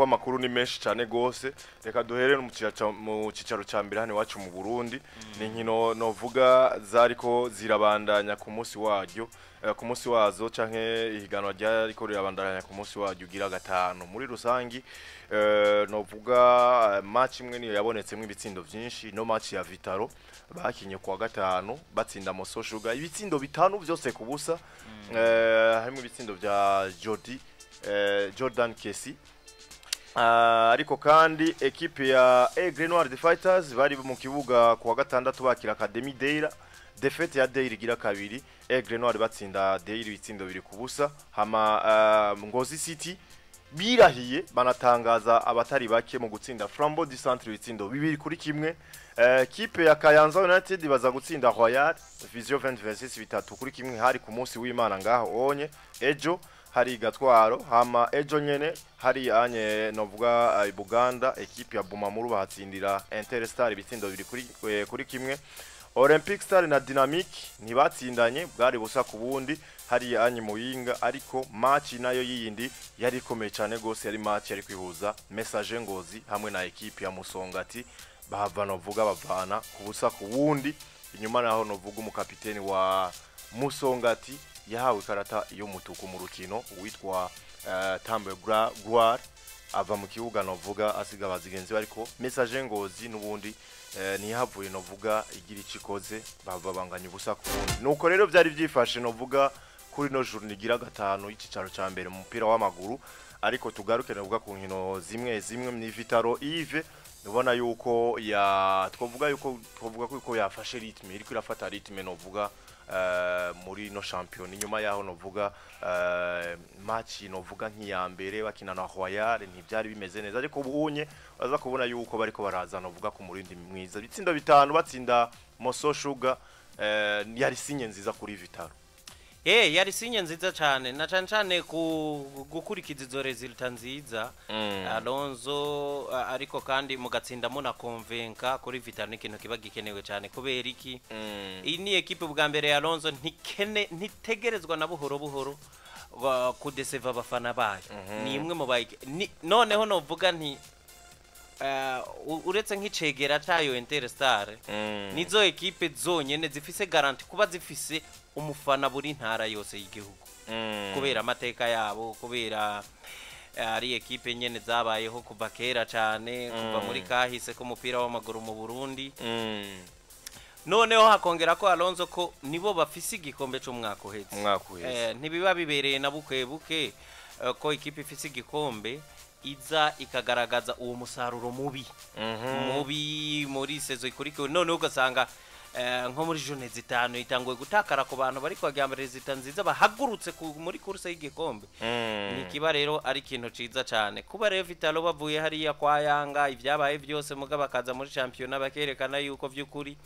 Amakuru ni menshi cyane gose. Reka duhere mu cicaro ca mbere hano iwacu mu Burundi. Ni inkino novuga zariko zirabandanya ku munsi waryo, ku munsi wazo, canke ihiganwa ryariko rirabandanya ku munsi waryo ugira gatanu muri rusangi. Novuga match imwe niyo yabonetsemwo ibitsindo vyinshi, no match ya Vitaro bakinye kuwa gatanu, batsinda Moso Sugar ibitsindo bitanu vyose ku busa. Harimo ibitsindo vya Jody, Jordan Kesi. Ariko kandi ekipe ya Aigle Noir the Fighters bari mu kibuga kuwa gatandatu bakira Academy Deira. Défaite ya Deira igira kabiri, Aigle Noir batsinda Deira ibitsindo 2-0. Hama Ngozi City birahiye banatangaza abatari bake mu gutsinda Flambeau du Centre ibitsindo 2-1. Kipe ya Kayanza United baza gutsinda Royal Vision 2026 3-1, hari ku munsi w'Imana ngaho onye ejo hari Gatwaro. Hama ejo nyene hari anye novuga Buganda, ekipe ya Bumamuru bahatsindira Interstar ibitsindo 2-1. Olympic Star na Dynamic ntibatsindanye, bwari 0-0 hari anye Muyinga. Ariko match nayo yindi yari ikomeye cyane gose, yari match yari kwihuza Message Ngozi hamwe na ekipe ya Musongati, bahava novuga bavana ku 0-0. Inyuma naho novuga umukapiteni wa Musongati yahawe ikarata y'umutuku mu rukino, uwitwa Tambe Gloire, ava mu kibuga novuga asiga bazigenzi. Ariko Message Ngozi n'ubundi ntihavuye novuga igira icikoze, bava banganya 0-0. Nuko rero byari byifashe novuga kuri no journée igira gatanu y'icicaro ca mbere mu mupira w'amaguru. Ariko tugaruke novuga ku nkino zimwe zimwe. Ni Vitaro Yves, ubona yuko ya twavuga yuko twavuga ko yafashe rythme, iriko irafata rythme novuga muri no champion. Inyuma yaho novuga match novuga nk'iya mbere bakina na Royal ntibyari bimeze neza, ariko ubunye baza kubona yuko bariko baraza novuga ku murindi mwiza. Ibitsindo bitanu batsinda Moso Sugar, yari signe nziza kuri Vitaro. Yari signe nziza cyane, na cyane cyane ku gukurikiza izo résultats nziza, Alonso, ariko kandi mugatsinda muna convainca kuri Vitaro ni ikintu kiba gikenewe cyane. Kubera iki? Iyi ni ekipe bwa mbere ya Alonso ntikene ntitegerezwa na buhoro buhoro kudeseva abafana bayo. Ni imwe mu bayike noneho novuga nti uretse nk'icegera cayo Interstar, nizo ekipe zonyene zifise garantie kuba zifise umufana buri ntara yose y'igihugu, kubera amateka yabo, kubera ari ekipe nyene zabayeho kuva kera cyane, kuva muri kahise k'umupira w'amaguru mu Burundi. Noneho hakongera ko Alonso ko nibo bafise igikombe c'umwaka uheze. Umwaka uheze. Ntibiba bibereye na buke buke ko ikipe ifise igikombe iza ikagaragaza uwo musaruro mubi mubi muri saison ikurikiwe, noneho ugasanga nko muri journées zitanu itanguye gutakara ku bantu bari kwagira résultats nziza bahagurutse muri course y'igikombe. Nikiba rero ari ikintu ciza cyane kuba rero Vitalo bavuye hariya kwa Yanga, ibyabaye byose, muga bakaza muri championnat bakerekana yuko vy'ukuri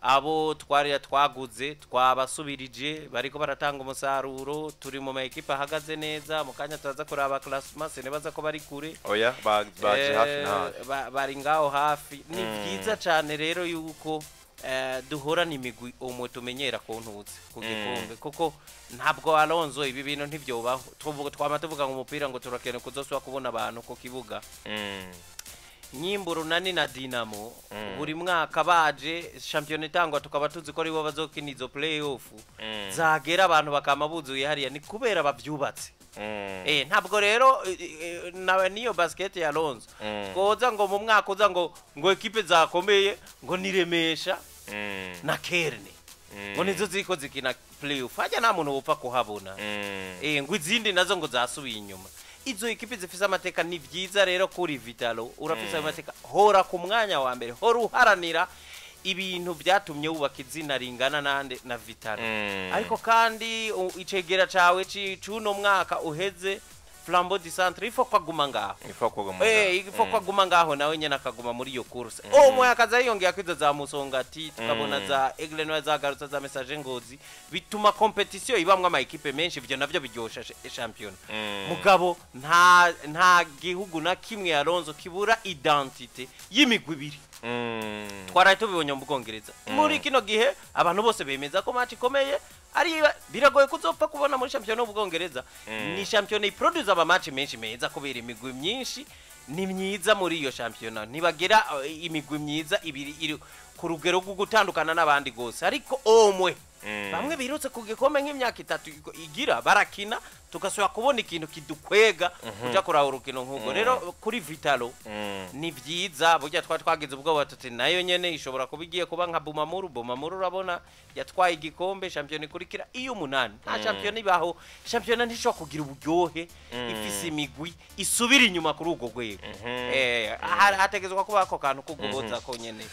abo twari twaguze twabasubirije, bariko baratanga umusaruro, turi mu ma équipes ahagaze neza. Mu kanya turaza kuraba classement, sinibaza ko bari kure. Oya, baje hafi na hafi. Bari ngaho hafi. Ni byiza cyane rero yuko duhorana imigwi umwe tumenyera ku ntutse ku gikombe, kuko ntabwo Alonso ibi bintu ntibyobaho. Tuvuga, twama tuvuga ngo umupira ngo turakeneye kuzosubira kubona abantu ku kibuga. Nyimba Urunani na Dinamo buri mwaka baje shampiyona itangwa tukaba tuzi ko aribo bazokina izo play-off, zagera abantu bakama buzuye hariya, ni kubera bavyubatse. Ntabwo rero na niyo basket ya Alonso twoza ngo mu mwaka uza ngo ekipe zakomeye ngo niremesha na Kerne ngo nizo ziriko zikina play-off, hajya nta muntu wopfa kuhabona. Ngo izindi nazo ngo zasubiye inyuma. Izo ekipe zifise amateka, ni vyiza rero kuri Vitalo, urafise ayo mateka, hora ku mwanya wa mbere, hora uharanira ibintu byatumye wubaka izina ringana nande na Vitalo. Ariko kandi icegera cawe c'uno mwaka uheze, Flambeau du Centre, ifo kwaguma ngaho. Ifa kuguma. Ifo kwaguma ngaho, nawe nyene akaguma muri iyo course. Oh, moya akaza yiyongera kwizo za Musongati, tukabona za Aigle Noir zagarutse, za Message Ngozi, bituma compétition ibamwe ama équipes menshi, ivyo navyo biryosha champion. Mugabo nta gihugu na kimwe, Alonso, kibura identité y'imigwi ibiri. Twaraye tubibonye mu Bwongereza. Muri kino gihe abantu bose bemeza ko match ikomeye Ari biragoye kuzopfa kubona muri shampiyona y'Ubwongereza. Ni shampiyona iproduce ama match menshi meza kubera imigwi myinshi ni myiza. Muri iyo shampiyona ntibagera imigwi myiza ibiri iri ku rugero rwo gutandukana n'abandi gose, ariko omwe bamwe birutse ku gikombe nk'imyaka 3 igira barakina, tugasubira kubona ikintu kidukwega kuja kuraba urukino nk'ubwo. Rero kuri Vitalo ni vyiza. Burya twari twagize ubwoba tuti nayo nyene ishobora kuba igiye kuba nka Bumamuru. Bumamuru urabona yatwaye igikombe shampiyona ikurikira iyo umunani. Nta shampiyona ibaho, shampiyona ntishobora kugira uburyohe ifise imigwi isubira inyuma kuri urwo rwego. Hategezwa kuba ako kantu kuguhoza ko nyene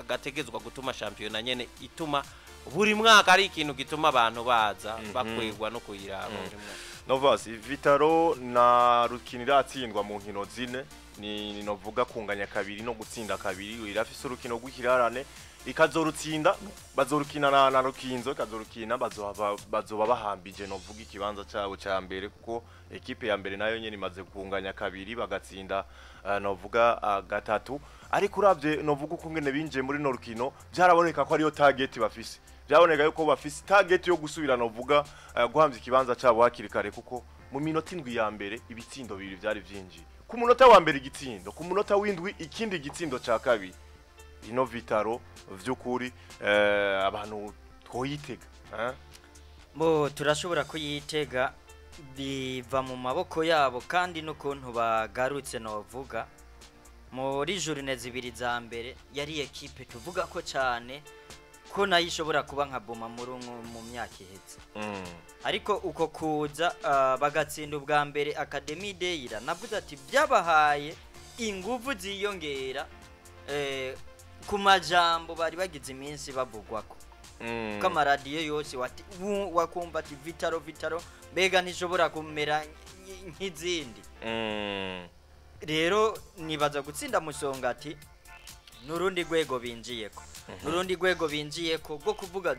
gategezwa gutuma shampiyona nyene ituma buri mwaka ari ikintu gituma abantu baza bakwegwa no kuyiraba buri mwaka. Novas, Vitaro na rukino iratsindwa mu nkino zine, ni novuga kunganya kabiri no gutsinda kabiri. Irafise urukino rw'ikirarane, ikazorutsinda bazorukina na Rukinzo, ikazorukina bazoba bahambije novuga ikibanza cabo ca mbere, kuko ekipe ya mbere nayo nyene imaze kunganya kabiri bagatsinda novuga gatatu. Ariko uravye novuga uko ngene binjiye muri no rukino, byaraboneka ko ariyo target bafise, byaboneka yuko bafise target yo gusubira novuga guhamvya ikibanza cabo hakiri kare, kuko mu minota 7 ya mbere ibitsindo bibiri vyari vyinjiye. Ku munota wa mbere igitsindo, ku munota w'indwi ikindi gitsindo ca kabiri. Ino Vitaro vy'ukuri abantu twoyitega? Bo turashobora kuyitega, biva mu maboko yabo kandi n'ukuntu bagarutse. Novuga muri journée zibiri za mbere yari ekipe tuvuga ko cyane ko nayo ishobora kuba nka Bumamuru mu myaka iheze, ariko uko kuza bagatsinda ubwa mbere Academy Deira, navuze ati byabahaye inguvu ziyongera ku majambo bari bagize iminsi bavugwako, ko amaradiyo yose wakumva ati Vitaro, Vitaro, mbega ntishobora kumera nk'izindi. Rero nibaza gutsinda Musongati n'urundi rwego binjiyeko, n'urundi rwego binjiyeko rwo kuvuga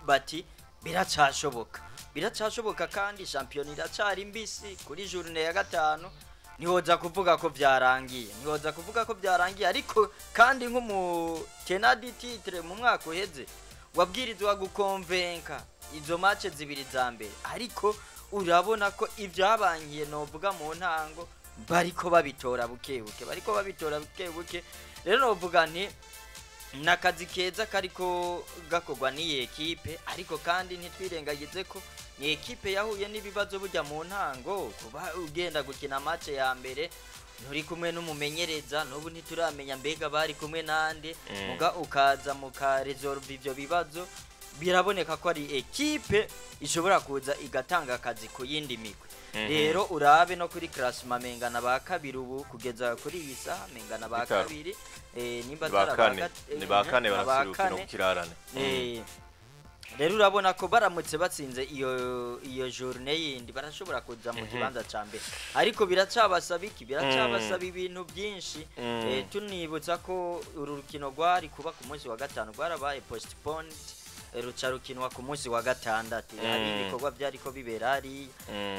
bati biracashoboka, biracashoboka, kandi shampiyona iracari mbisi. Kuri journée ya 5 ntiwoza kuvuga ko byarangiye, ntiwoza kuvuga ko byarangiye, ariko kandi nk'umu tenant du titre mu mwaka uheze wabwirizwa gukonvenka izo match zibiri za mbere, ariko urabona ko ibyabangiye novuga mu ntango bariko babitora buke buke, bariko babitora buke buke. Rero novuga nti nakazi keza kariko gakorwa n'iyi ekipe, ariko kandi ntitwirengagize ko ni ekipe yahuye n'ibibazo burya mu ntango. Kuba ugenda gukina match ya mbere nturi kumwe n'umumenyereza, n'ubu ntituramenya mbega bari kumwe nande, muga ukaza mukaresolve ivyo bibazo, biraboneka ko ari ekipe ishobora kuza igatanga akazi ku yindi migwi. Rero urabe no kuri classement mengana ba kabiri ubu kugeza kuri iyi saha, mengana ba Bitaro. kabiri, nimba Ni ba atari kane. aba Ni ba kane, ba barafise urukino kane. rw'ikirarane. Rero urabona ko baramutse batsinze iyo journée yindi barashobora kuza mu kibanza ca mbere, ariko biracabasaba iki? Biracabasaba ibintu byinshi. Tunibutsa ko uru rukino rwari kuba ku munsi wa gatanu rwarabaye postponed, ruca rukinwa ku munsi wa gatandatu, hari ibikorwa byariko bibera hariya.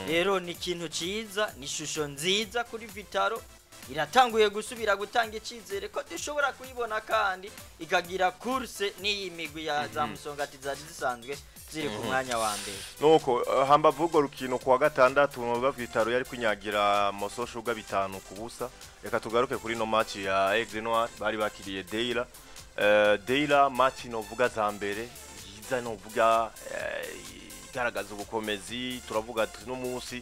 Rero ni ikintu ciza, ni ishusho nziza kuri Vitaro, iratanguye gusubira gutanga icyizere ko dushobora kuyibona kandi ikagira course n'iyi migwi ya za Musongati zari zisanzwe ziri ku mwanya wa mbere. Nuko hambavu urwo rukino kuwa gatandatu mu Vitaro yari kwinyagira Moso Sugar 5-0. Reka tugaruke kuri no match ya Aigle Noir bari bakiriye Deila. Deila match novuga za mbere yiza novuga igaragaza ubukomezi. Turavuga ati no munsi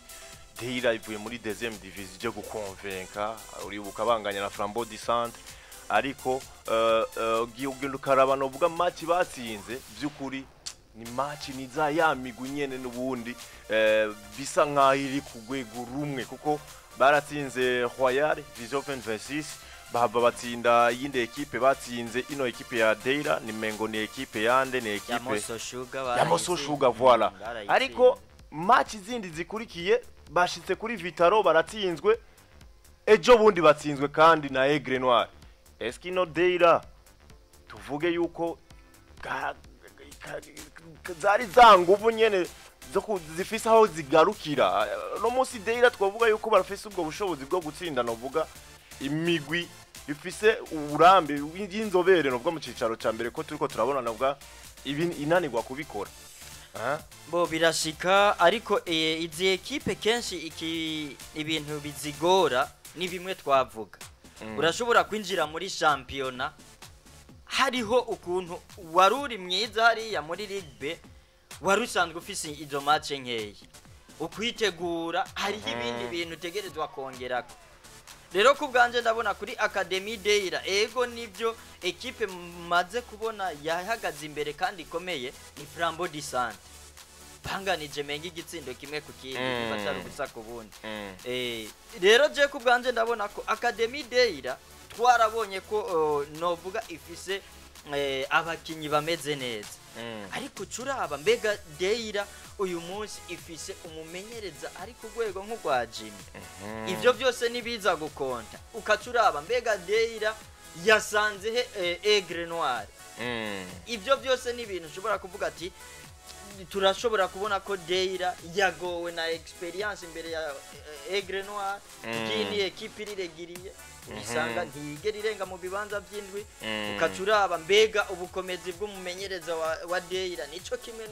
Deila ivuye muri deuxième division ije gukonvenka, uribuka banganya na Flambeau du Centre, ariko ugiye ugenda ukaraba novuga match batsinze by'ukuri ni match ni za ya migwi nyene n'ubundi bisa nkaho iri ku rwego rumwe, kuko baratsinze Royal Vision 2026, bahava batsinda iyindi ekipe. Batsinze ino ekipe ya Deira ni mengo ni ekipe yande ni ya ekipe Moso Sugar. Ya Moso Sugar, voilà. Barayitsinze. Ariko match zindi zikurikiye bashitse kuri Vitaro baratsinzwe, ejo bundi batsinzwe kandi na Aigle Noir. Est-ce ino Deira tuvuge yuko zari za nguvu nyene zo zifise aho zigarukira? No munsi Deira twavuga yuko barafise ubwo bushobozi bwo gutsinda novuga imigwi ifise uburambe y'inzobere novuga mu cicaro ca mbere, ko turiko turabona novuga Ibi inanirwa kubikora. Bo birashika, ariko izi ekipe kenshi ibintu bizigora ni bimwe twavuga. Urashobora kwinjira muri shampiyona hariho ukuntu wari uri mwiza hariya muri Ligue B, wari usanzwe ufise izo match nkeya, ukwitegura hariho ibindi bintu utegerezwa kongerako. Rero ku bwanje ndabona kuri Academy Deira, ego nibyo, ekipe maze kubona yahagaze imbere kandi ikomeye ni Flambeau du Centre, banganije menga igitsindo 1-1, batari 0-0. Rero je ku bwanje ndabona ko Academy Deira twarabonye ko novuga ifise abakinyi bameze neza, ariko curaba mbega Deira uyu munsi ifise umumenyereza ari ku rwego nk'urwa Jimmy? Ivyo byose nibiza gukonta. Ukacuraba mbega Deira yasanze he Aigle Noir? Ivyo byose ni ibintu ushobora kuvuga ati turashobora kubona ko Deira yagowe na experience imbere ya Aigle Noir, kuko iyi ni ekipe iriregiriye, usanga ntiyigera irenga mu bibanza by'indwi. Ukaca uraba mbega ubukomezi bw'umumenyereza wa Deira nico kimwe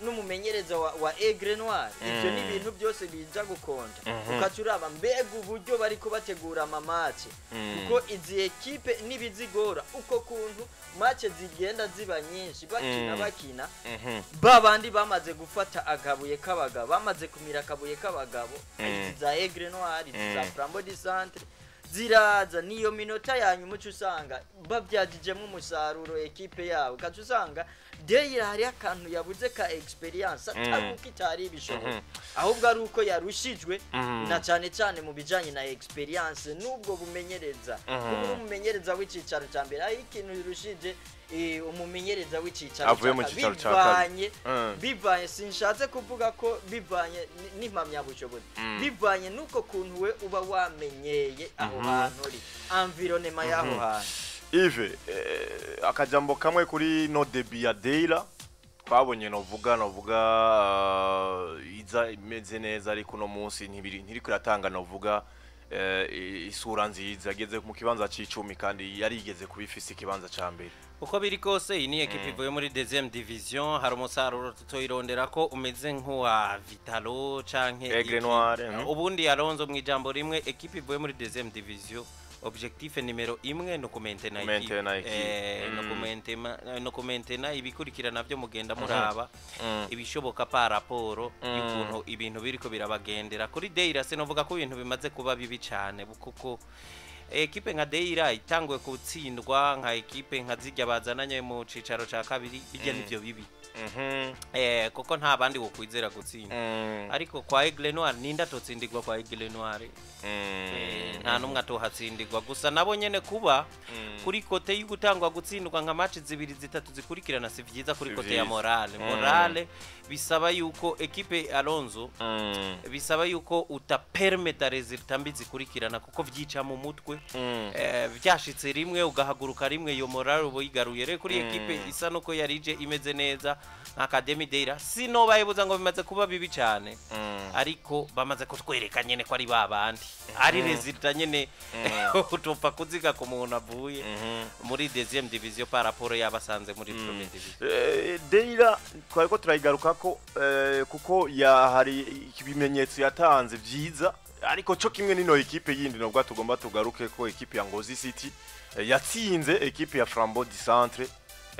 n'umumenyereza wa Aigle Noir? Ivyo ni ibintu byose bija gukonta. Ukaca uraba mbega uburyo bariko bategura ama match, kuko izi ekipe nibizigora uko kuntu match zigenda ziba nyinshi, bakina bakina babandi bamaze gufata akabuye k'abagabo, bamaze kumira akabuye k'abagabo. Izi za Aigle Noir, izi za Flambeau du Centre ziraza niyo minota ya nyuma, uca usanga babyagijemo umusaruro ekipe yabo. Ukaca usanga Deira hariho akantu yabuze ka experience, atari uko itari ibishoboye, ahubwo ari uko yarushijwe na cyane cyane mu bijanye na experience n'ubwo bumenyereza. Kuba uri umumenyereza w'icicaro cya mbere, aho ikintu birushije umumenyereza w'icicaro Avuye mu cya cicaro cya kabiri. Bivanye bivanye, sinshatse kuvuga ko bivanye n'impamyabushobozi, bivanye n'uko kuntu we uba wamenyeye aho hantu uri, environnement y'aho hantu. Yves, akajambo kamwe kuri no début ya Deira twabonye, novuga iza imeze neza, ariko uno munsi ntibiri ntiriko iratanga novuga isura nziza. Yageze mu kibanza c'icumi kandi yarigeze kubifise ikibanza ca mbere. Uko biri kose, iyi ni ekipe ivuye muri deuxième division, hari umusaruro tutoyirondera ko umeze nk'uwa Vitalo canke Aigle iki. Noir. Ubundi Alonso, mu ijambo rimwe, ekipe ivuye muri deuxième division, objectif nimero 1 ni ukumentena ekipe. Kumentena ekipe. No kumentena ibikurikira navyo mugenda muraba ibishoboka par rapport y'ukuntu ibintu biriko birabagendera. Kuri Deira sinovuga ko ibintu bimaze kuba bibi cane, kuko ekipe nka Deira itanguye gutsindwa nka ekipe nka zirya bazananye mu cicaro ca kabiri, bijya nivyo bibi, kuko nta bandi wokwizera gutsinda. Ariko kwa Aigle Noir, ninda totsindirwa kwa Aigle Noir? Nta numwe atohatsindirwa. Gusa nabo nyene kuba kuri côté y'ugutangwa gutsindwa nka match zibiri zitatu zikurikirana si vyiza kuri Si côté ya vyiza. morale. Morale bisaba yuko ekipe, Alonso, bisaba yuko utapermeta résultat mbi zikurikirana, kuko vyica mu mutwe. Vyashitse rimwe ugahaguruka rimwe, iyo morale uba uyigaruye. Rero kuri ekipe isa nuko yarije imeze neza nka Academy Deira, sinobayibuza ngo bimaze kuba bibi cyane, ariko bamaze kutwereka nyene ko ari babandi, ari résultat nyene utopfa kuziga ku muntu avuye muri deuxième division par rapport y'abasanze muri première division. Deira twari ko turayigarukako, kuko ya hari ibimenyetso yatanze vyiza, ariko co kimwe nino ekipe yindi nubwo tugomba tugaruke ko ekipe ya Ngozi City yatsinze ekipe ya Flambeau du Centre,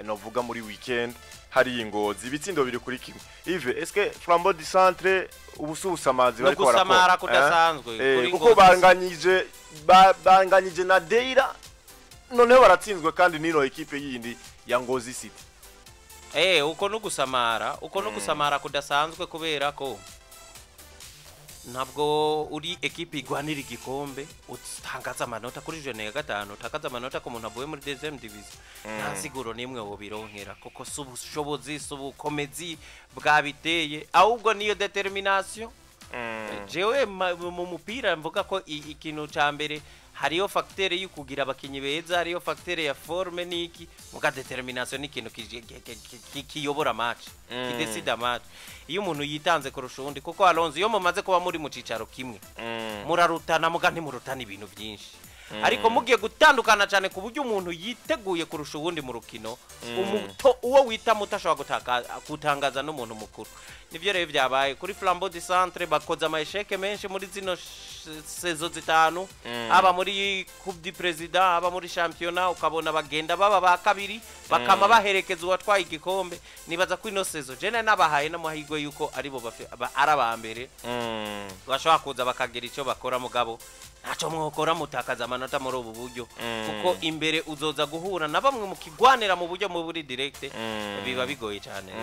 novuga muri weekend hari Ngozi, ibitsindo 2-1. Yves, est-ce que Flambeau du Centre ubu si ubusamazi No bariko barakora? Gusamara kudasanzwe kuri Kuko Ngozi. Banganyije na Deira, noneho baratsinzwe kandi nino ekipe yindi ya Ngozi City. Uko no gusamara kudasanzwe, kubera ko ntabwo uri ekipe igwanira igikombe utangaza amanota kuri journée ya gatanu, utakaza amanota ku muntu avuye muri deuxième division. Nta siguro n'imwe wobironkera, kuko si ubushobozi, si ubukomezi bwabiteye, ahubwo niyo détermination. Jewe mu mupira mvuga ko ikintu ca mbere hariyo facteur yo kugira abakinyi beza, hariyo facteur ya forme niki, muga détermination ni ikintu kiyobora match, kidesida match, iyo umuntu yitanze kurusha uwundi. Kuko Alonso, iyo mumaze kuba muri mu cicaro kimwe, murarutana, muga ntimurutana ibintu byinshi. Ariko mugiye gutandukana cyane ku buryo umuntu yiteguye kurusha uwundi mu rukino, umuto uwo wita muto ashobora gutangaza n'umuntu mukuru. Nibyo rero byabaye kuri Flambeau du Centre, bakoze ama échecs menshi muri zino saison zitanu, haba muri Coupe du Président, haba muri championnat, ukabona bagenda baba ba kabiri, bakama baherekeza uwatwaye igikombe. Nibaza ko ino saison jene nabahaye n'amahirwe yuko aribo ari aba mbere bashobora kuza bakagira icyo bakora. Mugabo ntacyo mwokora mutakaza amanota muri ubu buryo, kuko imbere uzoza guhura na bamwe mukigwanira mu buryo mu buri direct, biba bigoye cyane.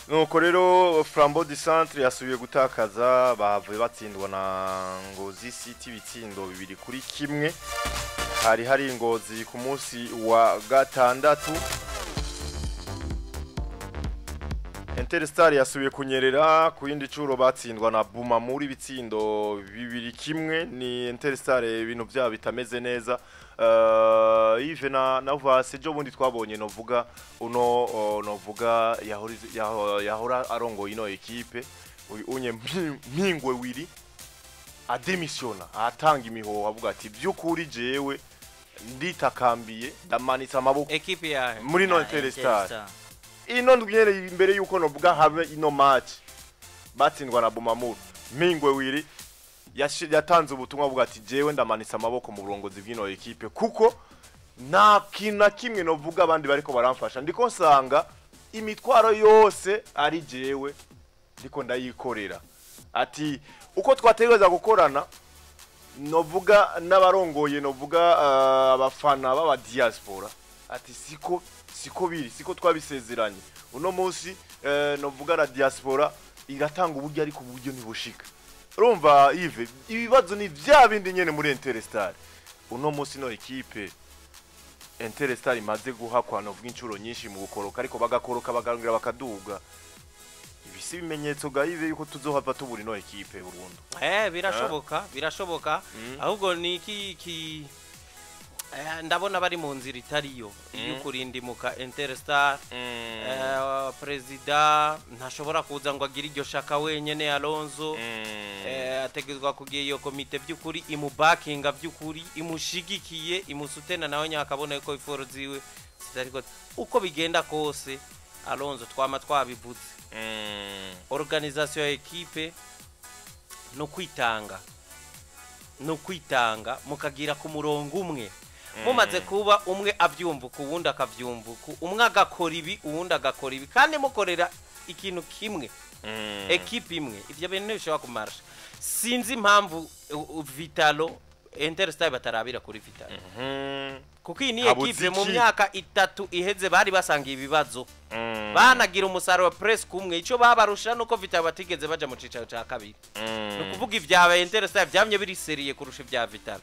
Nuko rero Flambeau du Centre yasubiye gutakaza, bavuye batsindwa na Ngozi City ibitsindo 2-1. Hari Ngozi ku munsi wa gatandatu. Interstar yasubiye kunyerera ku yindi curo, batsindwa na Buma muri ibitsindo 2-1. Ni Interstar ibintu byabo bitameze neza. Yves na Vase, ejo bundi twabonye novuga uno novuga yahora arongoye ino ekipe, uyu unye Mpingwe Wiri, ademisiona, atanga imihoho, avuga ati by'ukuri jewe nditakambiye, ndamanitse amaboko. Ekipe yahe? Muri no Interstar ino ndwi imbere yuko novuga habe ino match batsindwa na Bumamuru, Mpingwe Wiri yatanze ubutumwa avuga ati jewe ndamanitse amaboko mu burongozi bw'ino ekipe, kuko nta kintu na kimwe novuga abandi bariko baramfasha, ndiko nsanga imitwaro yose ari jewe ndiko ndayikorera. Ati uko twategereza gukorana novuga n'abarongoye novuga abafana b'aba diaspora, ati siko biri, siko twabisezeranye. Uno munsi novuga la diaspora iratanga uburyo, ariko uburyo ntibushika. Urumva Yves, ibibazo ni vya bindi nyene muri Interstar. Uno munsi no ekipe Interstar imaze guhakwa novuga inshuro nyinshi mu gukoroka, ariko bagakoroka bagarungira bakaduga. Ibi si ibimenyetso ga Yves yuko tuzohava tubura ino ekipe burundu? Birashoboka, birashoboka. Ahubwo ni iki ndabona bari mu nzira itariyo yo kurindimuka Interstar. Perezida ntashobora kuza ngo agire iryo shaka wenyene. Alonso ategezwa kugira iyo komite by'ukuri imubakinga, by'ukuri imushigikiye, imusutena, nawe nyakabona ko iforo ziwe zitariko. Uko bigenda kose, Alonso twama twabivuze, organisation ya ekipe no kwitanga, no kwitanga mukagira ku murongo umwe, mumaze kuba umwe avyumva uwundi akavyumva, umwe agakora ibi uwundi agakora ibi, kandi mukorera ikintu kimwe, ekipe imwe, ivyo bintu ntibishobora kumarsha. Sinzi impamvu Vitalo, Interstar batarabira kuri Vitalo, kuko iyi ni Habuze ekipe mu iki? myaka 3 iheze bari basangiye ibibazo, banagira umusaruro presque umwe. Ico babarusha nuko Vitalo batigeze baja mu cicaro ca kabiri. Ni ukuvuga ivyaba Interstar vyamye biri sérieux kurusha ibya Vitalo.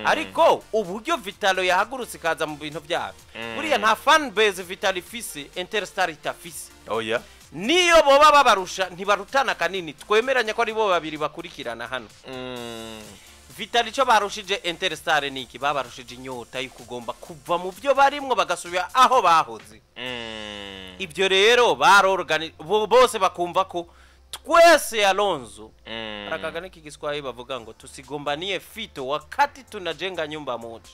Ariko uburyo Vitalo yahagurutse ikaza mu bintu byabo, buriya nta fan base Vitalo ifise Interstar itafise. Oya. Niyo boba babarusha, ntibarutana kanini, twemeranya ko ari bo babiri bakurikirana hano. Vitalo icyo barushije Interstar ni iki? Babarushije inyota yo kugomba kuva mu byo barimwo bagasubira aho bahoze. Ibyo rero barorgani bose bakumva ko twese Alonso arakagana iki Kiswahili bavuga ngo tusigombanie fito wakati tunajenga nyumba moja.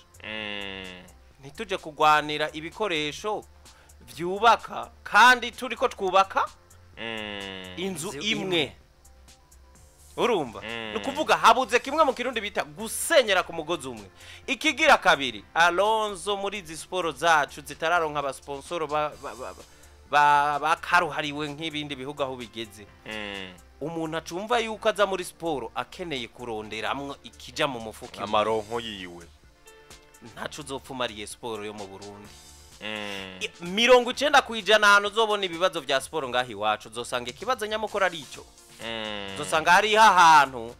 Ntituje kugwanira ibikoresho vyubaka kandi turiko twubaka inzu Inzu imwe. imwe. Urumva, ni ukuvuga habuze kimwe mu Kirundi bita gusenyera ku mugozi umwe. Ikigira kabiri, Alonso muri izi siporo zacu zitararonka abasponsoro bakaruhariwe nk'ibindi bihugu aho bigeze, umuntu acumva yuko aza muri siporo akeneye kuronderamwo ikija mu mufuka iwe. Amaronko yiwe. Ntaco uzopfumariye siporo yo mu Burundi. 90% ahantu uzobona ibibazo vya siporo ngaho iwacu, uzosanga ikibazo nyamukuru ari ico. Uzosanga hariho ahantu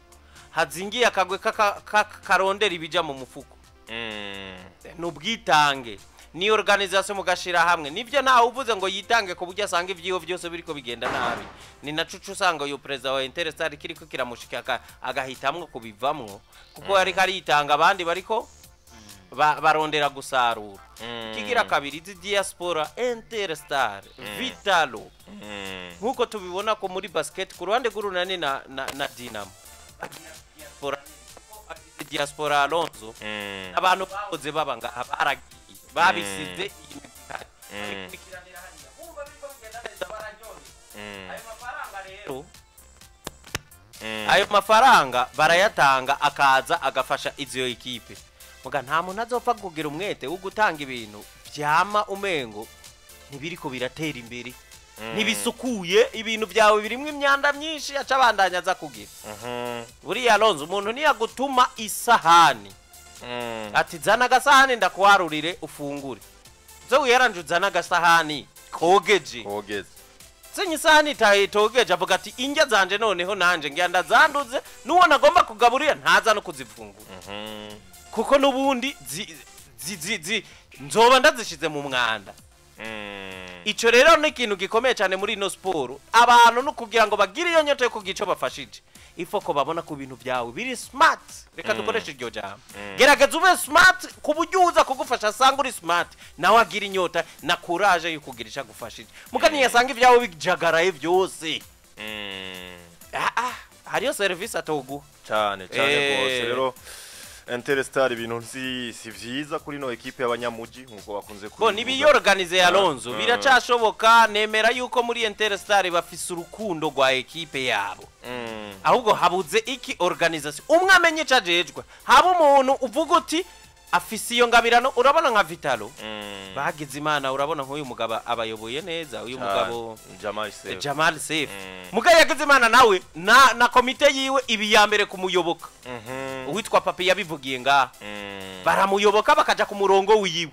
hazingiye akagwe karondera ibija mu mufuko. Ni ubwitange, ni organisation mugashira hamwe. Nivyo, ntawe uvuze ngo yitange ku buryo asanga ivyiwe vyose biriko bigenda nabi. Ni naco uca usanga uyu perezida wa Interstar kiriko kiramushika agahitamwo kubivamwo, kuko ariko aritanga, abandi bariko barondera gusarura. Kigira kabiri, izi diaspora, Interstar, Vitalo, nkuko tubibona ko muri basket ku ruhande rw'Urunani na Dinamo, diaspora diaspora, Alonso, abantu bahoze baba ngaha baragiye, babisize iyi migwi ihari. Babikurikiranira hariya, bumva biriko bigenda neza, bararyohewe. Ayo mafaranga rero, ayo mafaranga barayatanga, akaza agafasha izo ekipe. Muga nta muntu azopfa kugira umwete wo gutanga ibintu vyama umengo ntibiriko biratera imbere, ntibisukuye, ibintu byawe birimwo imyanda myinshi, aca abandanya aza kugira. Buriya Alonso, umuntu ntiyagutuma isahani ati: "Zana agasahani ndakuharurire ufungure." Zo wiyaranje uzana agasahani kogeje. Kogeze. Zenye isahani itogeje, avuga ati: "Indya zanje noneho nanje ngira ndazanduze, n'uwo nagomba kugaburira ntaza no kuzifungura, kuko n'ubundi zi nzoba ndazishize mu mwanda." Ico rero ni ikintu gikomeye cyane muri ino siporo. Abantu no kugira ngo bagire iyo nyota yo kugira ico bafashije, ifo ko babona ku bintu byawe biri smart. Reka dukoreshe iryo jambo. Gerageza ube smart, ku buryo uza kugufasha asanga uri smart, nawe agira inyota na courage yo kugira ico agufashije. Muga ntiyasanga ibyawe bijagaraye byose, hariyo service atoguha. Cyane cyane rwose. Rero Interstar, ibintu si vyiza kuri no ekipe y'abanyamuji nkuko bakunze Bo kubivuga. Nibiyorganize, Alonso, biracashoboka. Nemera yuko muri Interstar bafise urukundo rwa ekipe yabo, ahubwo habuze iki? Organisation. Umwe amenye ico ajejwe, haba umuntu uvuga uti afise iyo ngabirano. Urabona nka Vitalo, bagize Imana, urabona nk'uyu mugabo abayoboye neza, uyu mugabo. Jamal Seif. Jamal Seif. Mugabo yagize Imana nawe na komite yiwe ibi ya mbere kumuyoboka. Uwitwa Papi yabivugiye ngaha, baramuyoboka bakaja ku murongo wiwe.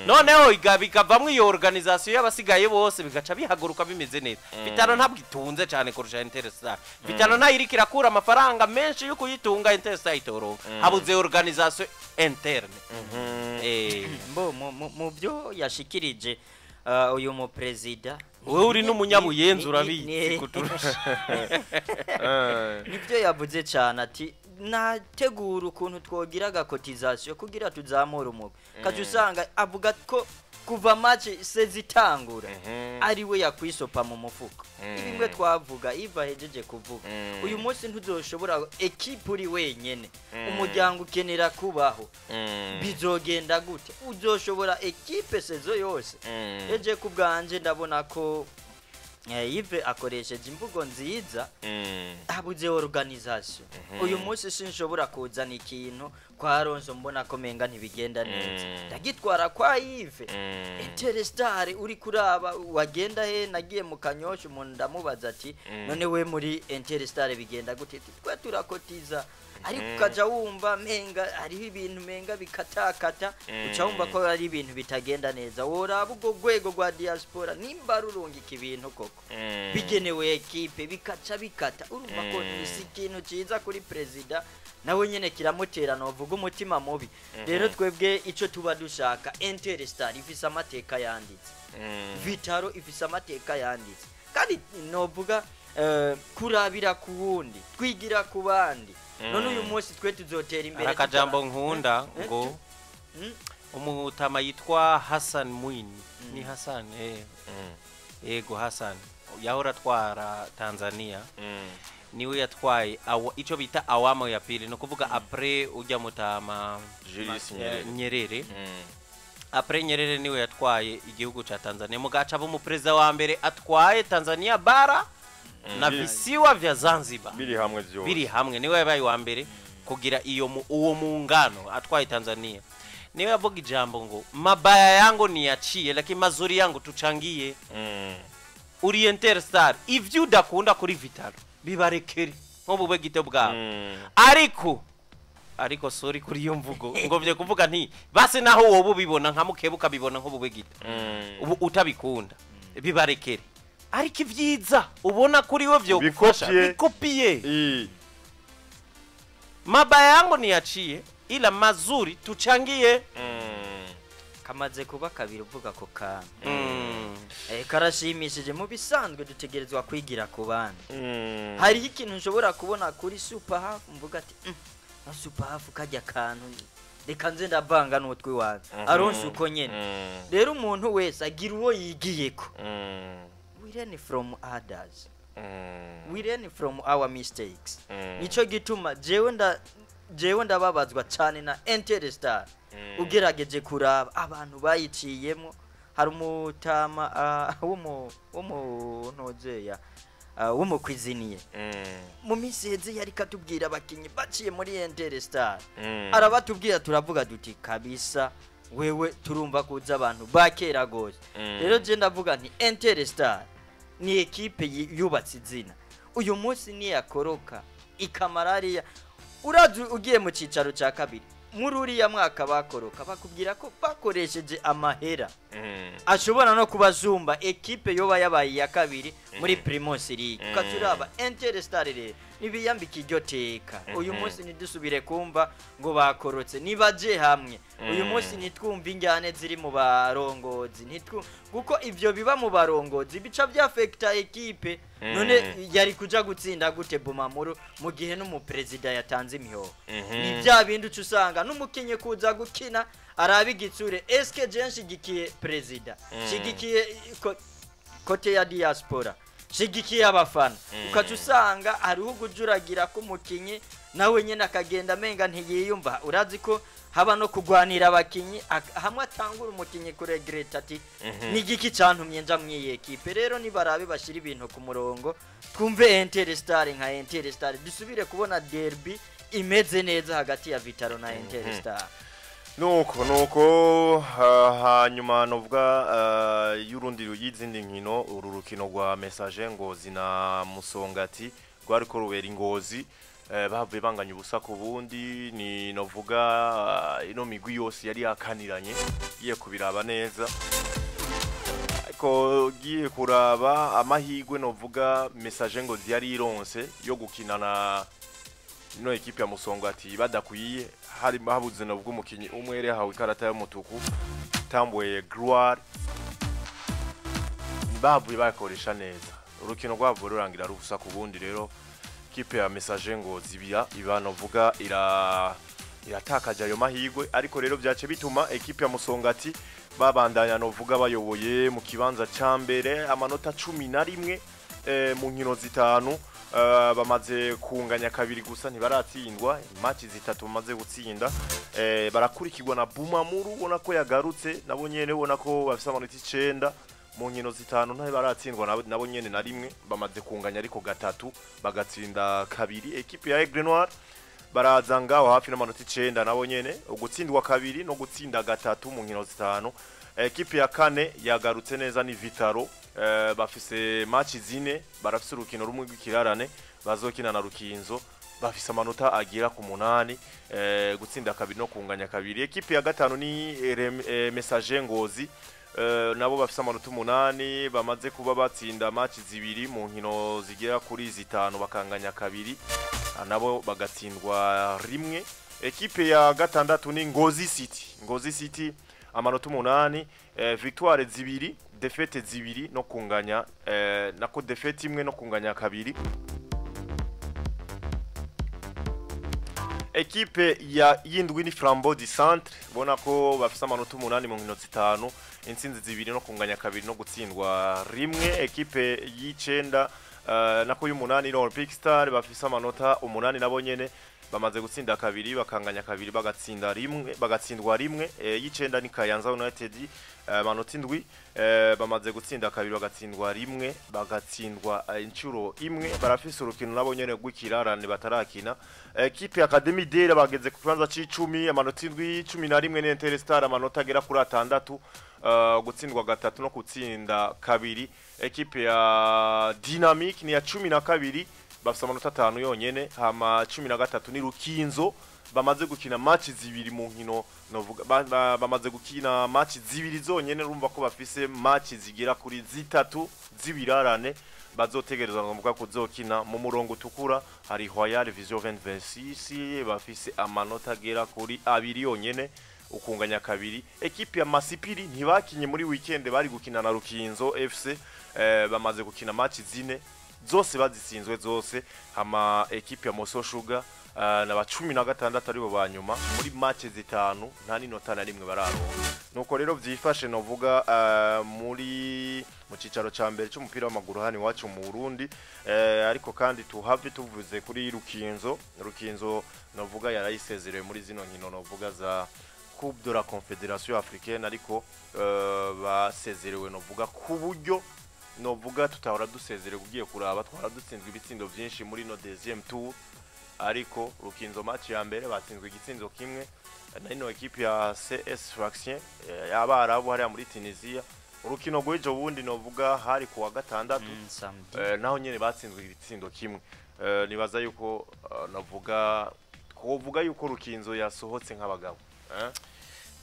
Noneho bikavamwo iyo organisation y'abasigaye bose, bigaca bihaguruka bimeze neza. Vitalo ntabwo itunze cyane kurusha Interstar. Vitalo ntayiriko irakura amafaranga menshi yo kuyitunga Interstar itoronka. Habuze organisation interne. Mbo mu byo yashikirije uyu muperezida, Wewe uri n'umunyabuyenzi, urabizi kuturusha. Nibyo yavuze cyane, ati nategura ukuntu twogira agacotisation kugira tuzamure umugwi. Kaca usanga avuga ko kuva match sezitangura ari we yakwisopa mu mufuko. Ibimwe twavuga, Iva hejeje kuvuga, uyu munsi ntuzoshobora ekipe uri wenyene. Umuryango ukenera kubaho. Bizogenda gute uzoshobora ekipe saison yose? Eje ku bwanje ndabona ko Yves akoresheje imvugo nziza, habuze organisation. Uyu munsi sinshobora kuzana ikintu kwa Alonso mbona ko menga ntibigenda neza, ndagitwara kwa Yves. Interstar uri kuraba wagenda he? Nagiye mu Kanyosha, umuntu ndamubaza ati: "None we muri Interstar bigenda gute?" Ati: "Twe turakotiza." Ariko ukaja wumva menga hariho ibintu menga bikatakata, uca wumva ko ari ibintu bitagenda neza. Woraba ubwo rwego rwa diaspora nimba rurungika ibintu koko bigenewe ekipe, bikaca bikata, urumva ko si ikintu cyiza kuri perezida, nawe nyene kiramutera novuga umutima mubi. Rero twebwe ico tuba dushaka, Interstar ifise amateka yanditse, Vitalo ifise amateka yanditse, kandi novuga kurabira ku wundi, twigira ku bandi. None uyu munsi twe tuzotera imbere Hari akajambo nkunda ngo umutama yitwa Hassan Mwinyi, ni Hassan, yego, Hassan yahora atwara Tanzania, niwe yatwaye ico bita awamu ya pili, ni ukuvuga après ujya mutama Julius Nyerere. Nyerere. Après Nyerere niwe yatwaye igihugu ca Tanzania, mugaca aba umuperezida wa mbere atwaye Tanzania bara na visiwa vya Zanzibar biri hamwe vyose. Biri hamwe. Niwe yabaye wa mbere kugira iyo uwo muungano atwaye Tanzania. Niwe yavuga ijambo ngo: "Mabaya yangu niachie, lakini mazuri yangu tuchangie." Uri Interstar, ivyo udakunda kuri Vitalo bibarekere nk'ubube gito bwabo. Ariko sorry kuri iyo mvugo, ngomvye kuvuga nti basi naho wowe ubibona nka mukeba, ukabibona nk'ubube gito, ubu utabikunda, bibarekere, ariko ivyiza ubona kuri we vyogufasha, Bikopiye. bikopiye. Mabaya yangu niachie, ila mazuri tuchangie. Kamaze kuba kabiri uvuga ako kantu. Karashimishije. Mu bisanzwe dutegerezwa kwigira ku bandi. Hariho ikintu nshobora kubona kuri Super Half mvuga ati: Na Super Half kajya kantu, reka nze ndavanga n'utwi wanjye." Aronse uko nyene. Rero umuntu wese agira uwo yigiyeko. We learn from others, we learn from our mistakes. Nico gituma jewe nda Jewe ndababazwa cyane na Interstar. Ugerageje kuraba abantu bayiciyemo, hari umutama w'umuntozeya, w'umukwiziniye, mu minsi iheze yari katubwira abakinyi baciye muri Interstar, arabatubwira, turavuga duti: "Kabisa wewe turumva kuza abantu bakera gose." Rero je ndavuga nti Interstar ni ekipe yubatse izina. Uyu munsi niyakoroka ikamara hariya, urazi ugiye mu cicaro cya kabiri muri uriya mwaka bakoroka, bakubwira ko bakoresheje amahera ashobora no kubazumba ekipe yoba yabaye iya kabiri muri Primus League. Ukaturaba Interstar rero nibiyambika iryo teka. Uyu munsi ntidusubire kumva ngo bakorotse, nibaje hamwe uyu munsi, ntitwumve injyane ziri mu barongozi, kuko ivyo biba mu barongozi bica byafekta ekipe. None yari kuja gutsinda gute Bumamuru mu gihe n'umuperezida yatanze imihoho? Ni bya bindi uca usanga n'umukinyi kuza gukina araba igitsure: eske je nshigikiye perezida, nshigikiye côté ya diaspora, nshigikiye abafana? Ukaca usanga hariho ugujuragira k'umukinyi, nawe nyine akagenda amenga ntiyiyumva. Urazi ko haba no kugwanira abakinyi, hamwe atangura umukinyi kuregreta ati: "Ni igiki cantumye nja mw'iyi ekipe?" Rero nibarabe bashyira ibintu ku murongo, twumve Interstar nka Interstar, dusubire kubona derby imeze neza hagati ya Vitaro na Interstar. Nuko hanyuma novuga y'urundi y'izindi nkino, uru rukino rwa Messager Ngozi na Musongati rwariko rubera Ingozi, bavuye banganya ubusa ku bundi. Ni novuga ino migwi yose yari yakaniranye, igiye kubiraba neza, ariko giye kuraba amahigwe novuga Messager Ngozi yari ironse yo gukina na ino ekipe ya Musongati badakwiye, hari habuze novuga umukinyi umwe yari yahawe ikarata y'umutuku, Tambwe Gloire. Bavuye bakoresha neza, urukino rwavuye rurangira rubusa ku bundi. Rero kipe ya Messager Ngozi iba iba novuga iratakaje ayo mahigwe, ariko rero byace bituma ekipe ya Musongati babandanya novuga bayoboye mu kibanza ca mbere, amanota 11 mu nkino zitanu. Bamaze kunganya kabiri gusa, ntibaratsindwa, match zitatu bamaze gutsinda. Barakurikirwa na Bumamuru, ubona ko yagarutse nabo nyene, ubona ko bafise amanota 9 mu nkino zitanu, ntibaratsindwa nabo nyene na rimwe, bamaze kunganya ariko gatatu, bagatsinda kabiri. Ekipe ya Aigle Noir baraza ngaho hafi n'amanota 9 nabo nyene, ugutsindwa kabiri no gutsinda gatatu mu nkino zitanu. Ekipe ya kane yagarutse neza ni Vitaro, bafise match zine, barafise urukino rumwe rw'ikirarane bazokina na Rukinzo, bafise amanota agera ku 8, gutsinda kabiri no kunganya kabiri. Ekipe ya gatanu ni Messager Ngozi, nabo bafise amanota 8, bamaze kuba batsinda match zibiri mu nkino zigera kuri zitanu, bakanganya kabiri, nabo bagatsindwa rimwe. Ekipe ya gatandatu ni Ngozi City. Ngozi City amanota 8, victoire zibiri, défaite zibiri no kunganya, nako défaite imwe no kunganya kabiri. Ekipe ya yindwi ni Flambeau du Centre, bona ko bafise amanota 8 mu nkino zitanu, intsinzi zibiri no kunganya kabiri no gutsindwa rimwe. Ekipe y'icenda, nako y'umunani, ni Olympic Star, bafise amanota 8 nabo nyene, bamaze gutsinda kabiri, bakanganya kabiri, bagatsinda rimwe, bagatsindwa rimwe. Y'icenda ni Kayanza United, amanota 7, bamaze gutsinda kabiri, bagatsindwa rimwe, bagatsindwa inshuro imwe, barafise urukino nabo nyene rw'ikirarane batarakina. Ekipe ya Academy Dere bageze ku kibanza c'icumi, amanota 7. 11 ni Interstar, amanota agera kuri 6, gutsindwa gatatu no gutsinda kabiri. Ekipe ya Dynamic ni ya 12, bafise amanota 5 yonyene. Hama 13 ni Rukinzo, bamaze gukina match zibiri mu nkino novuga bamaze gukina match zibiri zonyene, urumva ko bafise match zigera kuri zitatu z'ibirarane bazotegerezwa ngombwa kuzokina. Mu murongo utukura hari Royal Vision 2026, bafise amanota agera kuri 2 yonyene, ukunganya kabiri. Ekipe ya Masipiri ntibakinye muri weekend, bari gukina na Rukinzo FC, bamaze gukina match zine zose bazitsinzwe zose. Hama ekipe ya Moso Sugar Na ba 16 aribo ba nyuma muri match zitanu, nta n'inota na rimwe bararonka. Nuko rero vyifashe novuga muri mu cicaro ca mbere c'umupira w'amaguru hano iwacu mu Burundi. Ariko kandi tuhave tuvuze kuri Rukinzo. Rukinzo novuga yarayisezerewe muri zino nkino novuga za Coupe de la Confédération Africaine, ariko basezerewe novuga ku buryo novuga tutahora dusezerewe. Ugiye kuraba, twahora dutsinzwe ibitsindo vyinshi muri no deuxième tour, ariko Rukinzo match ya mbere batsinzwe igitsindo kimwe na ino equipe ya CS Sfaxien y'Abarabu hariya muri Tunisia. Urukino rw'ejo bundi novuga hari kuwa gatandatu, Samedi. Naho nyene batsinzwe igitsindo kimwe. Nibaza yuko navuga twovuga yuko Rukinzo yasohotse nk'abagabo, eh?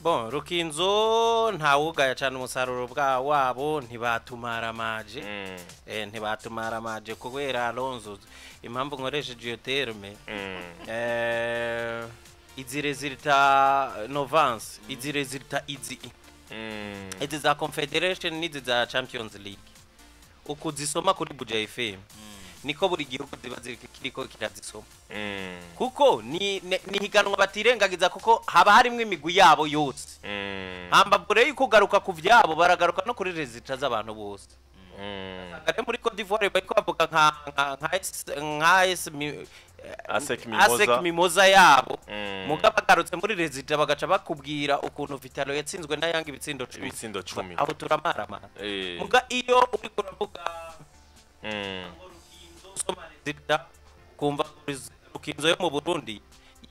Bon, Rukinzo ntawugaya cyane umusaruro bwa wabo, ntibatumaramaje. Ntibatumaramaje kubera Alonso, impamvu nkoresheje iyo terme, izi résultats Novance, izi résultats izi izi za Confederation n'izi za Champions League, uko zisoma kuri Buja FM niko buri gihugu ziba kiriko kirazisoma, kuko ni higanwa batirengagiza, kuko haba harimwo imigwi yabo yose. Hambabure yuko ugaruka ku vyabo, baragaruka no kuri résultats z'abantu bose. Rero muri Cote d'Ivoire bariko bavuga nka ASEC Mimosa. ASEC Mimosa yabo, mugabo bagarutse muri résultats bagaca bakubwira ukuntu Vitalo yatsinzwe na Yanga ibitsindo 10. Ibitsindo 10. Aho turamaramara. Muga iyo uriko uravuga usoma résultats, kumva Rukinzo yo mu Burundi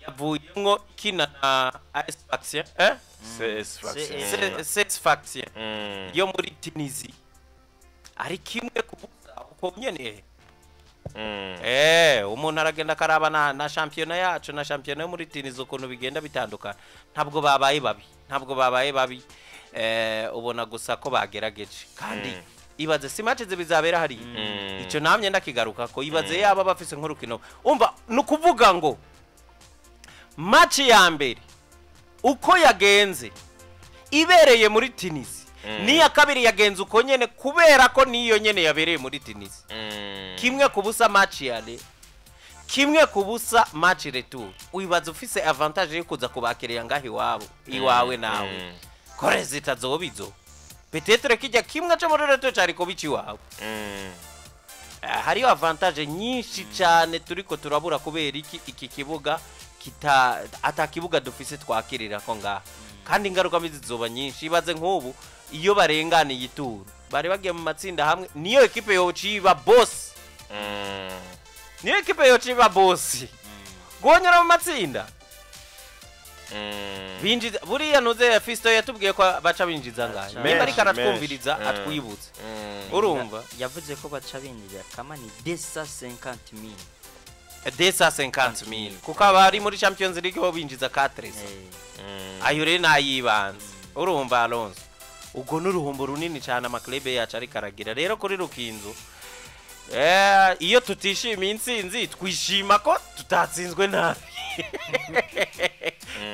yavuyemwo ikina na AS Sfaxien, eh? CS Sfaxien. CS Sfaxien yo muri Tunisie, ari kimwe ku busa uko nyene. Umuntu aragenda akaraba na shampiyona yacu na shampiyona yo muri Tunisie ukuntu bigenda bitandukana. Ntabwo babaye babi, ntabwo babaye babi. Ubona gusa ko bagerageje. Kandi ibaze si match zibizabera hariya. Ico namye ndakigaruka ko ibaze yaba bafise nk'urukino, umva, ni ukuvuga ngo match ya mbere uko yagenze ibereye muri Tunisia, n'iya kabiri yagenze uko nyene, kubera ko niyo nyene yabereye muri Tunisia. 1-0 match y'aller, 1-0 match retour. Wibaza ufise avantage yo kuza kubakirira ngaho iwabo, iwawe nawe, ko résultat zoba izo, peut-être kijya kimwe cyo muri retour cari kuba iwawe. Hariyo avantage nyinshi cyane turiko turabura kubera iki kibuga kita ata kibuga dufise twakirira ko ngaha, kandi ingaruka mbi zizoba nyinshi. Ibaze nk'ubu iyo barenganiye ituru bari bagiye mu matsinda hamwe, niyo ekipe yociba boss, niyo ekipe yociba boss gonyora mu matsinda. Binjiza buriya ntuze Fisto yatubwiye ko baca binjiza ngahe? Baca. Nimba ariko Menshi, aratwumviriza, menshi. atwibutse. Urumva? Yavuze ko baca binjira kama ni 250 mille. 250,000, kuko abari muri Champions League bo binjiza 4. Ayo rero nayibanze. Urumva Alonso, ubwo n'uruhombo runini cyane ama clubs yacu ariko aragira. Rero kuri Rukinzo, iyo tutishimiye intsinzi, twishima ko tutatsinzwe nabi.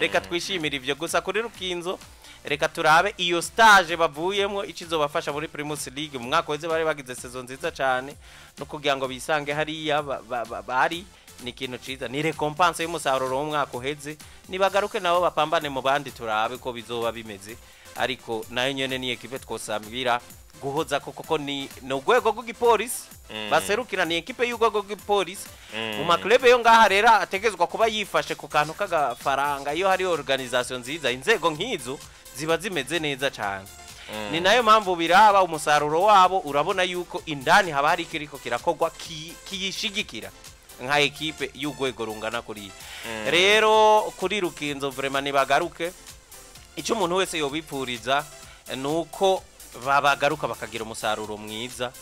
Reka twishimire ibyo gusa. Kuri Rukinzo, reka turabe iyo stage bavuyemo icizobafasha muri Primus League. Mu mwaka weze bari bagize saison nziza cyane, no kugira ngo bisange hariya bari ni ikintu ciza, ni récompense y'umusaruro w'umwaka uheze. Nibagaruke nabo bapambane mu bandi, turabe ko bizoba bimeze. Ariko nayo nyene ni ekipe twosambira guhoza ko, koko ni urwego rw'igipolisi baserukira, ni ekipe y'urwego rw'igipolisi mu ma clubs yo ngaha. Rero ategezwa kuba yifashe ku kantu k'agafaranga. Iyo hari organisation nziza, inzego nk'izo ziba zimeze neza cyane. Ni nayo mpamvu biraba umusaruro wabo, urabona yuko indani haba hari ikiriko kirakorwa kiyishigikira nka ekipe y'urwego rungana kuriya. Rero kuri Rukinzo vraiment nibagaruke. Icyo umuntu wese yobipfuriza ni uko babagaruka bakagira umusaruro mwiza,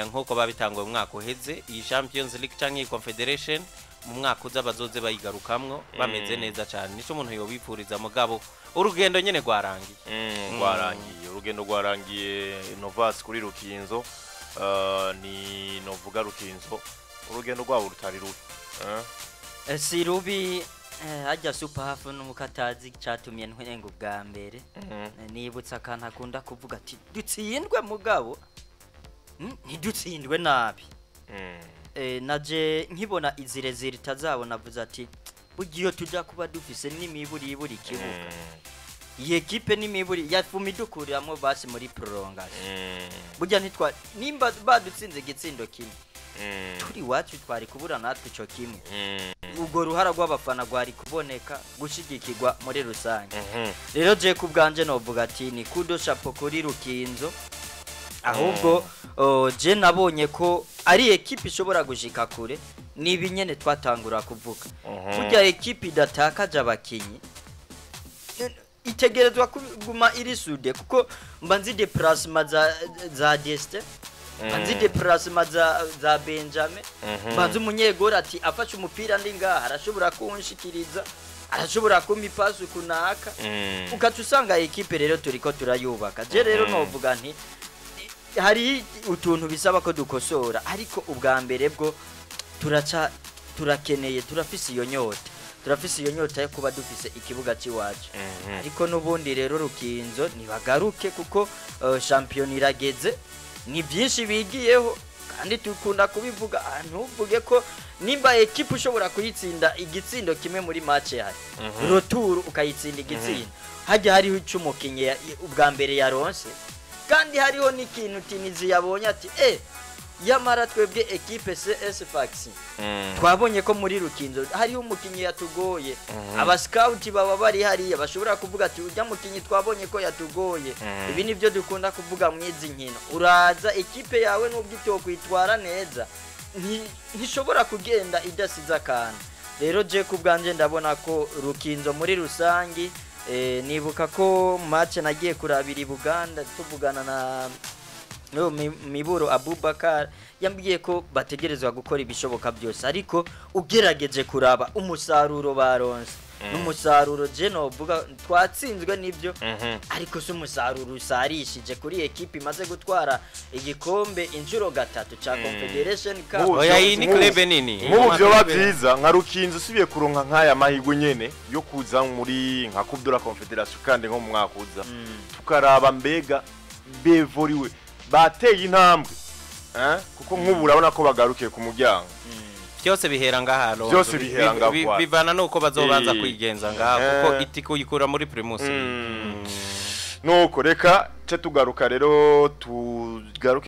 nk'uko babitanguye mu mwaka uheze. Iyi Champions League cyangwa iyi Confederation, mu mwaka uza bazoze bayigarukamwo bameze neza cyane. Nicyo umuntu yobipfuriza, mugabo urugendo nyene rwarangiye. Rwarangiye, urugendo rwarangiye Novas kuri Rukinzo. Ni novuga Rukinzo urugendo rwabo rutari rubi, eh? Si rubi. Hajya super hafu nuko atazi cyatumye ntwenga ubwa mbere. Nibutse akantu akunda kuvuga ati dutsindwe mugabo ntidutsindwe nabi. Naje nkibona izi résultats zabo navuze ati Burya iyo tujya kuba dufise n'imiburiburi ikibuga, iyi ekipe n'imiburi yafuma idukuriramwo basi muri prolongation. Burya ntitwa nimba badutsinze igitsindo kimwe turi iwacu, twari kubura natwe ico kimwe. Ubwo ruhara rw'abafana rwari kuboneka, gushigikirwa muri rusange. Rero je ku bwanje novuga ati ni kudo chapeau kuri Rukinzo. Ahubwo je nabonye ko ari ekipe ishobora gushika kure. Ni ibi nyene twatangura kuvuga, burya ekipe idatakaje abakinyi itegerezwa kuguma iri soudée, kuko mba nzi déplacement za Destin, mba nzi déplacement za Benjamin, mba nzi umunyegori ati afashe umupira ndi ngaha arashobora kunshikiriza, arashobora kumpa ipasi kunaka, ugaca usanga ekipe rero turiko turayubaka. Je rero novuga nti hari utuntu bisaba ko dukosora, ariko ubwa mbere bwo turaca turakeneye, turafise iyo nyota, turafise iyo nyota yo kuba dufise ikibuga cy'iwacu. Ariko n'ubundi rero Rukinzo ntibagaruke, kuko shampiyona irageze, ni byinshi bigiyeho kandi dukunda kubivuga. Ntuvuge ko nimba ekipe ushobora kuyitsinda igitsindo kimwe muri match yawe retour, ukayitsinda igitsindo, hajya hariho icyo umukinnyi ubwa mbere yaronse, kandi hariho n'ikintu Tunisie yabonye ati yamara twebwe ekipe CS Sfax twabonye ko muri Rukinzo hariho umukinnyi yatugoye. Aba scout baba bari hariya bashobora kuvuga ati ujya mukinnyi twabonye ko yatugoye. Ibi nibyo dukunda kuvuga mu izi nkino, uraza ekipe yawe nubwo itokwitwara neza ntishobora kugenda idasize akantu. Rero je ku bwanje ndabona ko Rukinzo muri rusangi, nibuka ko match nagiye kurabira i Buganda, tuvugana na no Miburo Abubakar, yambwiye ko bategerezwa gukora ibishoboka byose, ariko ugerageje kuraba umusaruro baronse n'umusaruro je novuga twatsinzwe nibyo, ariko si umusaruro usarishije kuri ekipe imaze gutwara igikombe inshuro gatatu ca Confederation Cup. Oya, iyi ni club nini. Nk'ubu vyoba vyiza nka Rukinzo usubiye kuronka nk'aya mahirwe nyene yo kuza muri nka Coupe de la Confédération, kandi nko mu mwaka uza tukaraba mbega bevoriwe, bateye intambwe, eh? Kuko nk'ubu urabona ko bagarukiye ku muryango. Byose bihera ngaha, Alonso. Byose bihera ngaha kwa. Bivana nuko bazobanza kwigenza ngaha, kuko itiko uyikura muri Primus. Nuko reka ce tugaruka rero, tugaruke.